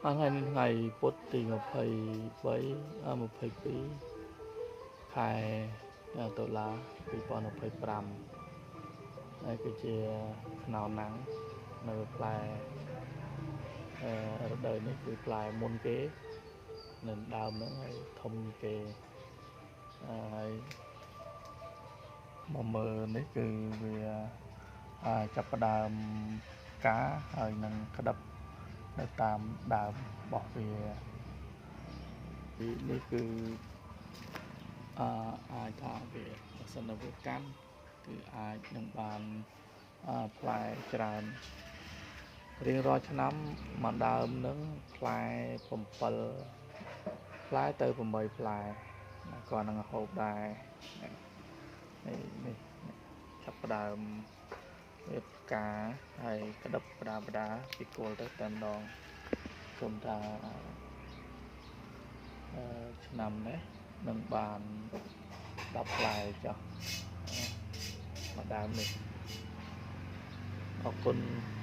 ថ្ងៃនេះថ្ងៃពុធទី23 22ខែតុលា2025ហើយគឺជាខ្នោណាំងនៅផ្លែរដូវនេះគឺផ្លែមុនគេនៅដើមហ្នឹងហើយធំគេហើយមកមើលនេះគឺវាចាប់ផ្ដើមផ្កាហើយនឹងក្តាប់នៅតាមដើមរបស់វានេះគឺអាចថាវាបើសិនវាកាន់គឺអាចនឹងបានផ្លែច្រើនរៀងរាល់ឆ្នាំមួយដើមនឹងផ្លែ7ផ្លែទៅ8ផ្លែគាត់នឹងហូបដែរនេះនេះចាប់ផ្ដើមវាផ្កាហើយក្តាប់បដាបដាពីគល់ទៅតែម្ដងគុំថាឆ្នាំនេះនឹងបាន10ផ្លែចុះមួយដើមនេះអរគុណ។